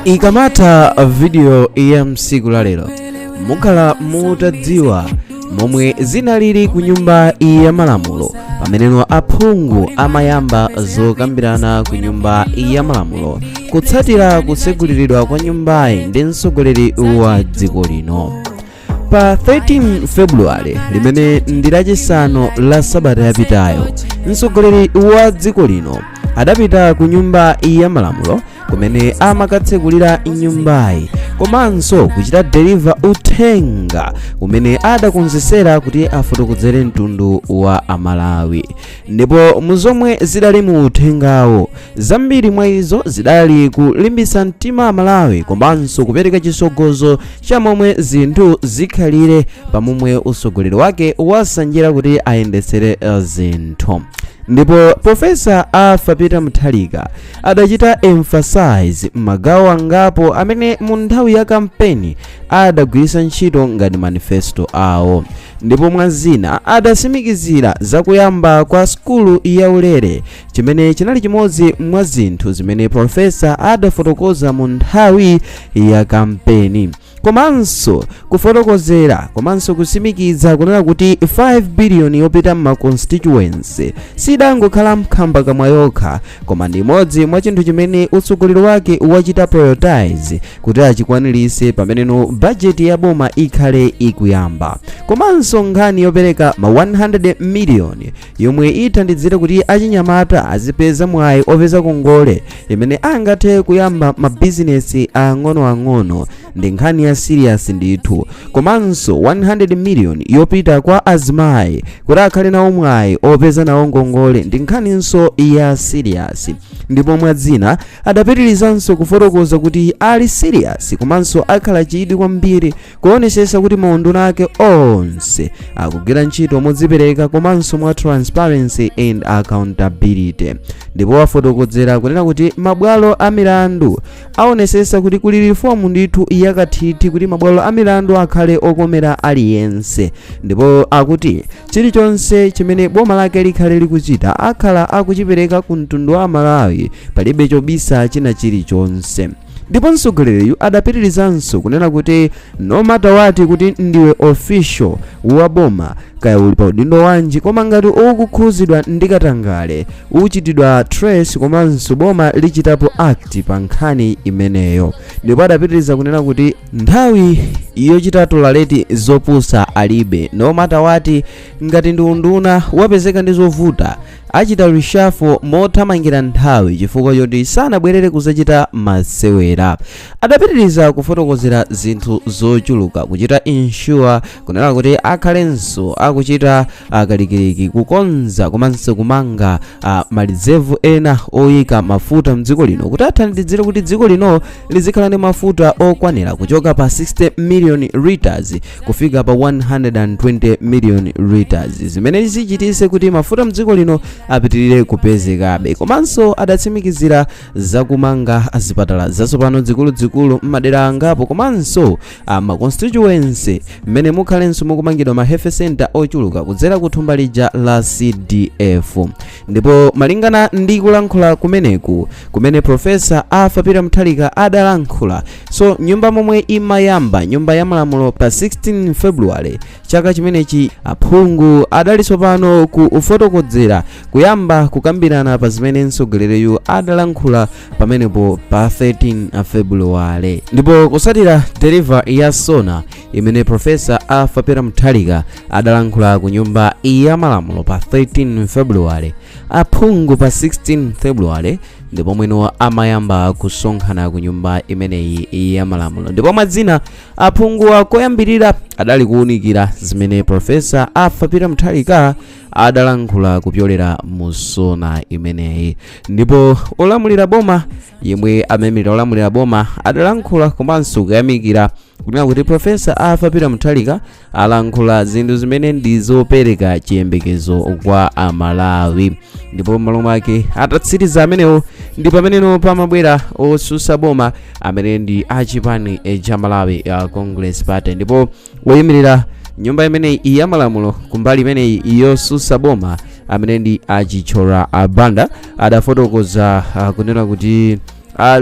Ikamatha video ya msiku la lero, mukhala mutadziwa momwe zinalili ku Nyumba ya Malamulo pameneno aphungu amayamba zokambirana ku Nyumba ya Malamulo kutsatira kutseguliridwa kwa nyumbayi ndi mtsogoleri wa dziko lino pa 13 February, limene ndi Lachisanu la sabata yapitayo. Mtsogoleri wa dziko lino adapita ku Nyumba ya Malamulo kumene amakatsekulira nyumbayi komanso kuchita deliver uthenga kumene adakonzesera kuti afotokozere mtundu wa Amalawi. Ndipo muzomwe zidali mu uthengawo, zambiri mwa izo zidali kulimbitsa mtima Amalawi komanso kupereka chisogozo cha momwe zinthu zikhalire pamomwe utsogoleri wake wasanjira kuti ayendetsere zinthu. Ndipo Professor Arthur Peter Mutharika adachita emphasize magawo angapo amene mu nthawi ya kampeni adagwiritsa ntchito ngati manifesto awo. Ndipo mwa zina adatsimikizira zakuyamba kwa sukulu yaulere, chimene chinali chimodzi mwa zinthu zimene professor adafotokoza mu nthawi ya kampeni, komanso kufotokozera komanso kutsimikiza kunena kuti 5 billion yopita m'ma constituency sidangokhala mkhamba kamwa yokha, koma ndi imodzi mwa chinthu chimene utsogoleri wake wachita prioritize kuti achikwanirise pameneno bajeti ya boma ikhale ikuyamba, komanso nkhani yopereka ma 100 million yomwe ithandizire kuti achinyamata azipeza mwayi opeza kongole imene angathe kuyamba mabizinesi ang'onoang'ono ndi nkhani ya serious ndithu, komanso 100 million yopita kwa azimayi kuti akhale nawo mwayi opeza nawo ngongole ndi nkhaninso ya serious. Ndipo mwadzina adapitirizanso kufotokoza kuti ali serious komanso akhala chidwi kwambiri kuonesesa kuti maunduna ake onse akugwira ntchito modzipereka komanso mwa transparency and accountability. Ndipo wafotokozera kunena kuti mabwalo a milandu aonesesa kuti kuli reform ndithu yakathithi kuti mabwalo a milandu akhale okomera aliyense. Ndipo akuti chilichonse chimene boma lake likhale likuchita akhala akuchipereka ku mtundu wa Malawi, palibe chobisa china chilichonse. Ndipo mtsogoleriyu adapitirizanso kunena kuti no matter what, kuti ndiwe official wa boma, kaya uli pa udindo wanji, koma ngati ukukhuzidwa ndi katangale uchitidwa trace komanso boma lichitapo act pa nkhani imeneyo. Ndipo adapitiriza kunena kuti nthawi yochita tolerate zopusa alibe. No matter what, ngati ndi unduna wapezeka ndi zovuta, achita reshuffle mothamangira nthawi chifukwa choti sanabwerere kuzachita masewera. Adapitiriza kufotokozera zinthu zochuluka, kuchita ensure kunena kuti akhalenso akuchita kalikiliki kukonza komanso kumanga ma reserve ena oyika mafuta mdziko lino kuti athandizire kuti dziko lino lizikhala ndi mafuta okwanira kuchoka pa 60 million liters kufika pa 120 million liters, zimene zichitise kuti mafuta mdziko lino apitirire kupezekabe. Komanso adatsimikizira zakumanga zipatala zatsopano zikuluzikulu m'madera angapo komanso ma constituency mmene mukhalenso mukumangidwa ma health center ochuluka kudzera ku thumba lija la CDF. Ndipo malingana ndi kulankhula kumeneku kumene Professor Arthur Peter Mutharika adalankhula, so nyumba momwe imayamba Nyumba ya Malamulo pa 16 February chaka chimenechi, aphungu adali tsopano kufotokozera kuyamba kukambirana pa zimene mtsogoleriyu adalankhula pamenepo pa 13 February. Ndipo kusatira deliver ya SONA imene Professor Arthur Peter Mutharika adalankhula ku Nyumba ya Malamulo pa 13 February, aphungu pa 16 February ndipo mwino amayamba kusonkhana ku nyumba imeneyi ya malamulo. Ndipo mwadzina aphungu akoyambirira adali kuwunikira zimene Professor Arthur Peter Mutharika adalankhula kupyolera mu SONA imeneyi. Ndipo olamulira boma, yemwe amayimirira olamulira boma, adalankhula komanso kuyamikira kunena kuti Professor Arthur Peter Mutharika alankhula zinthu zimene ndi zopereka chiyembekezo kwa Amalawi. Ndipo m'malo mwake atatsiriza amenewo, ndi pameneno pamabwera osusa boma amene ndi achipani cha Malawi Congress Party. Ndipo woyimirira nyumba imeneyi ya malamulo kumbali imeneyi yosusa boma, amene ndi a Chithyola Banda, adafotokoza kunena kuti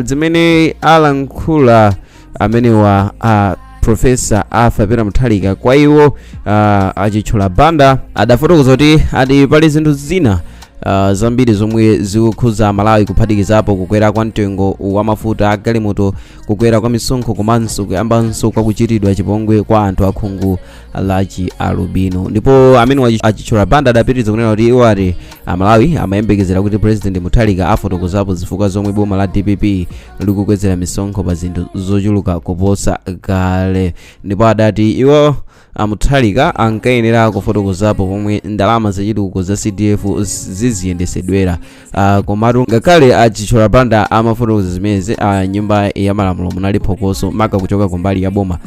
Zimene alankhula amenewa a Professor Arthur Peter Mutharika kwa iwo, a Chithyola Banda adafotokoza kuti ati pali zinthu zina zambiri zomwe zikukhuza Malawi, kuphatikizapo kukwera kwa mtengo wa mafuta agalimoto, kukwera kwa misonkho, komanso kuyambanso kwa kuchitidwa chipongwe kwa anthu akhungu la chi alubino. Ndipo amene a Chithyola Banda adapitiriza kunena kuti iwo ati Amalawi amayembekezera kuti President Mutharika afotokozapo zifukwa zomwe boma la DPP likukwezera misonkho pa zinthu zochuluka kuposa kale. Ndipo adati iwo a Mutharika ankayenera kufotokozapo pomwe ndalama zachitukuko za CDF ziziyendesedwera. Komatu ngakhale a Chithyola Banda amafotokoza zimenezi, nyumba ya malamulo munali phokoso, maka kuchoka kumbali ya boma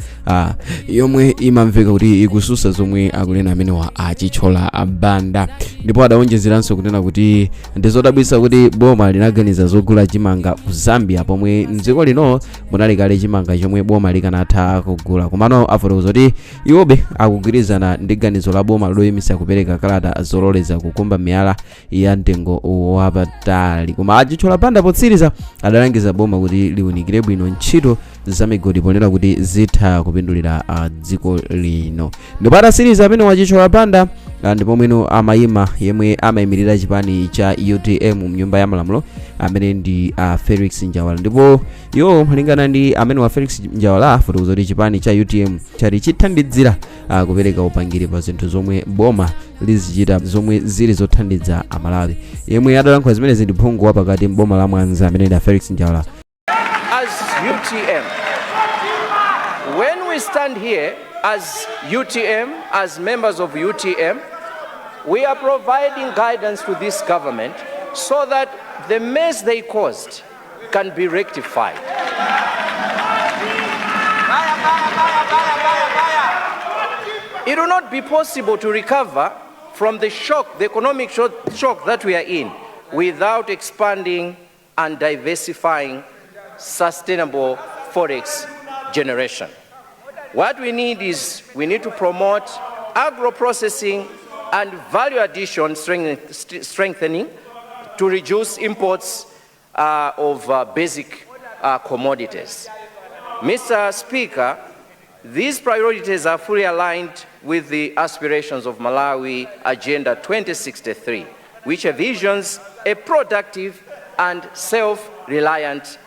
yomwe imamveka kuti ikususa zomwe akunena amenewa a Chithyola Banda. Ndipo adawonjezeranso kunena kuti ndizodabwitsa kuti boma linaganiza zogula chimanga ku Zambia pomwe mdziko lino munali kale chimanga chomwe boma likanatha kugula. Komano afotokoza kuti iwobe akugwirizana ndi ganizo la boma loyimisa kupereka kalata zololeza kukumba miyala ya mtengo wapatali. Koma a Chithyola Banda potsiriza adalangiza boma kuti liwunikire bwino ntchito za migodi, ponena kuti zitha kupindulira dziko lino. Ndipo atasiriza amene wa Chithyola Banda, ndipo mwino amayima yemwe amayimirira chipani cha UTM mnyumba ya malamulo, amene ndi Felix Njawala. Ndipo iwo, malingana ndi amene wa Felix Njawala, afotokoza kuti chipani cha UTM chati chithandizira kupereka upangiri pa zinthu zomwe boma lizichita zomwe zili zothandiza Amalawi. Yemwe adalankhula zimenezi ndi phungu wapakati mboma la Mwanza, amene ndi Felix Njawala. As UTM, when we stand here as UTM, as members of UTM, we are providing guidance to this government so that the mess they caused can be rectified. Baya, baya, baya, baya, baya, baya. It will not be possible to recover from the shock, the economic shock that we are in, without expanding and diversifying sustainable forex generation. What we need is we need to promote agro-processing and value addition strengthening to reduce imports of basic commodities. Mr. Speaker, these priorities are fully aligned with the aspirations of Malawi Agenda 2063, which envisions a productive and self-reliant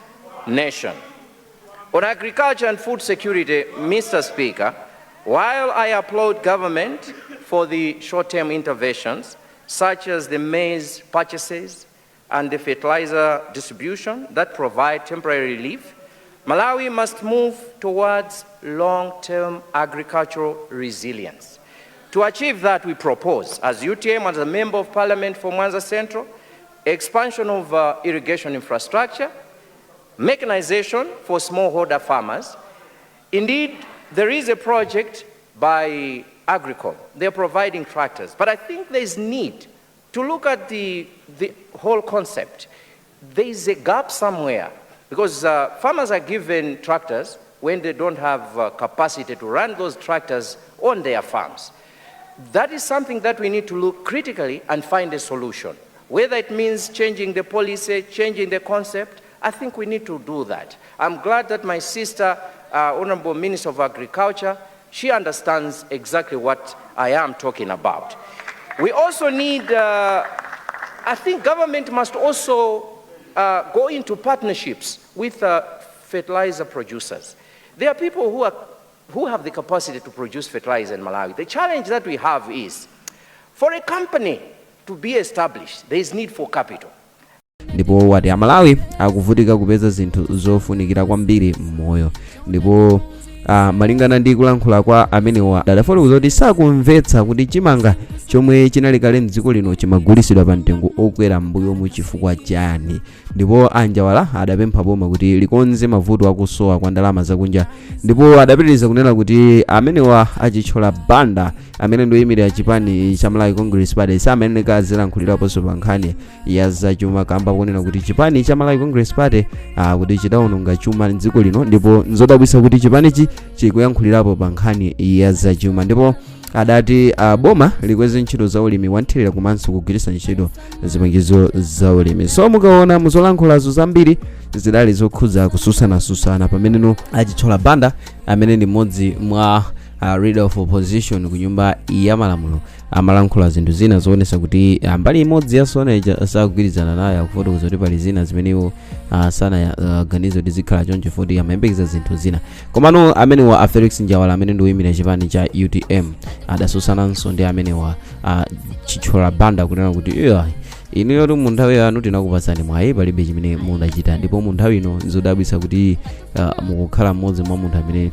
nation. On agriculture and food security, Mr. Speaker, while I applaud government for the short-term interventions, such as the maize purchases and the fertilizer distribution that provide temporary relief, Malawi must move towards long-term agricultural resilience. To achieve that, we propose, as UTM, as a member of parliament for Mwanza Central, expansion of irrigation infrastructure, mechanization for smallholder farmers. Indeed, there is a project by Agricom. They're providing tractors. But I think there's need to look at the whole concept. There is a gap somewhere because farmers are given tractors when they don't have capacity to run those tractors on their farms. That is something that we need to look critically and find a solution. Whether it means changing the policy, changing the concept, I think we need to do that. I'm glad that my sister, Honorable Minister of Agriculture, she understands exactly what I am talking about. We also need, I think government must also go into partnerships with fertilizer producers. There are people who have the capacity to produce fertilizer in Malawi. The challenge that we have is, for a company to be established, there is need for capital. Ndipo wati Amalawi akuvutika kupeza zinthu zofunikira kwambiri m'moyo. Ndipo malingana ndi kulankhula kwa amenewa, adafotokoza kuti sakumvetsa kuti chimanga chomwe chinali kale mdziko lino chimagulitsidwa pa mtengo okwera m'mbuyomu chifukwa chani. Ndipo a Njawala adapempha boma kuti likonze mavuto akusowa kwa ndalama zakunja. Ndipo adapitiriza kunena kuti amenewa a Chithyola Banda, amene ndioyimirira chipani cha Malawi Congress Party, samayenera azilankhuliraponso pa nkhani ya zachuma, kamba kunena kuti chipani cha Malawi Congress Party kuti chidawononga chuma mdziko lino, ndipo nzodabwitsa kuti chipanichi chikuyankhulirapo pa nkhani ya zachuma. Ndipo adati boma likweze ntchito za ulimi wanthirira komanso kugwiritsa ntchito zipangizo za ulimi. So mukaona muzolankhulazo zambiri Zidali zokhudza kususanasusana pameneno a Chithyola Banda, amene ndi mmodzi mwa leader of opposition ku Nyumba ya Malamulo, amalankhula zinthu zina zoonesa kuti mbali imodzi ya SONA ija sakugwirizana nayo. Akufotokoza kuti pali zina zimene iwo sanaganize kuti zikhala choncho, foti amayembekeza zinthu zina. Komano amenewa a Felix Njawala, amene ndi woyimira chipani cha UTM, adasusananso ndi amenewa Chithyola Banda kunena kuti, "Iya, inuyo mu nthawi yanu tinakupatsani mwayi, palibe chimene munachita, ndipo mu nthawi ino nzodabwitsa kuti mukukhala mmodzi mwa munthu amene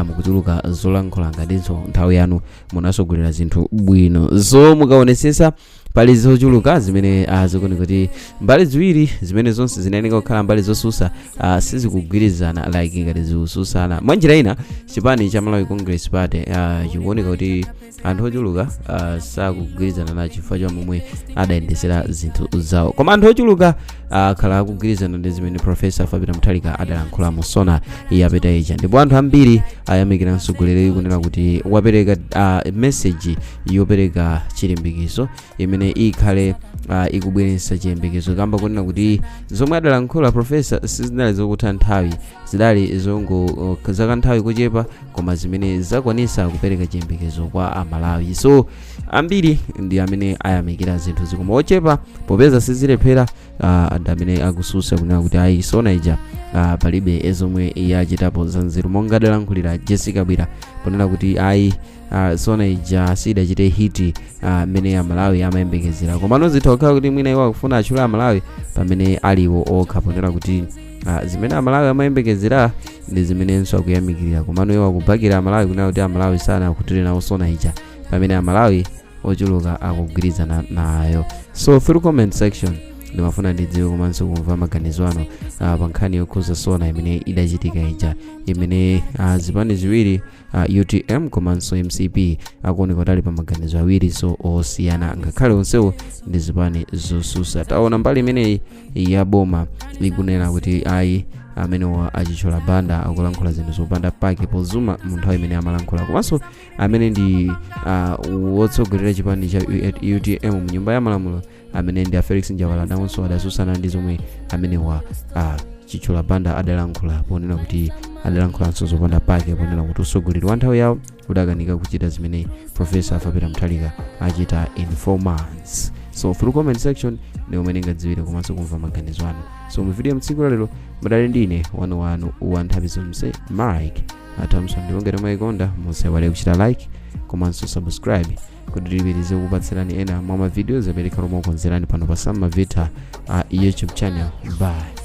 mukuchuluka zolankhula, ngatinso nthawi yanu munasogolera zinthu bwino." So mukaonesesa, pali zochuluka zimene zikuoneka kuti mbali ziwiri zimene zonse zinayenera kukhala mbali zosusa sizikugwirizana, like ngati zikususana. Mwanjira ina, chipani cha Malawi Congress Party chikuoneka kuti anthu ochuluka sakugwirizana nacho chifukwa cha momwe adayendesera zinthu zawo, koma anthu ochuluka akhala akugwirizana ndi zimene Professor Peter Mutharika adalankhula mu SONA yapita ija. Ndipo anthu ambiri ayamikira mtsogoleri kunena kuti wapereka message yopereka chilimbikizo imene ikhale ikubweretsa chiyembekezo, kamba kunena kuti zomwe adalankhula professor sizinali zokutha nthawi, zidali zongo zakanthawi kochepa, koma zimene zakwanisa kupereka chiyembekezo kwa Amalawi. So ambiri ndi amene ayamikira zinthu, koma ochepa, popeza sizilephera, ndi amene akususa kunena kuti ayi, SONA ija palibe zomwe yachitapo zanzeru, monga adalankhulira Jessica Bwira ponena kuti ayi, SONA ija sidachite hit mmene Amalawi amayembekezera. Komano zitha kukhala kuti mwina iwo akufuna atchule Amalawi pamene aliwo okha, ponena kuti zimene Amalawi amayembekezera ndi zimenenso akuyamikirira, komano iwo akubakira Amalawi kunena kuti Amalawi sanakhutire nawo SONA ija, pamene Amalawi ochuluka akugwirizana nayo. So through comment section, ndimafuna ndidziwe komanso kumva maganizo anu pa nkhani yokhuza SONA imene idachitika ija, imene zipani ziwiri, UTM komanso MCP, akuoneka kuti ali pa maganizo awiri so osiyana, ngakhale onsewo ndi zipani zosusa. Taona mbali imeneyi ya boma ikunena kuti ayi, amenewa a Chithyola Banda akulankhula zinthu zopanda pake pozuma mu nthawi imene amalankhula. Komanso amene ndi wotsogolera chipani cha UTM mu Nyumba ya Malamulo, amene ndi a Felix Njawala, nawonso adasusana ndi zomwe amenewa Chithyola Banda adalankhula, ponena kuti adalankhulanso zopanda pake, ponena kuti utsogoleri wa nthawi yawo udakanika kuchita zimene Professor Peter Mutharika achita in 4 months. So through comment section ndi umene ngadziwire komanso kumva maganizo anu. So mu video mtsiku lalero mudali ndine wanu wanu wa nthawi zonse, Mike Thompson. Ndipo ngati mwayikonda, musaiwale kuchita like komanso subscribe kuti tipitirize kukupatsirani ena mwa ma videos amene tikhala mokonzerani pano pa Sam Mavita YouTube channel. Bye.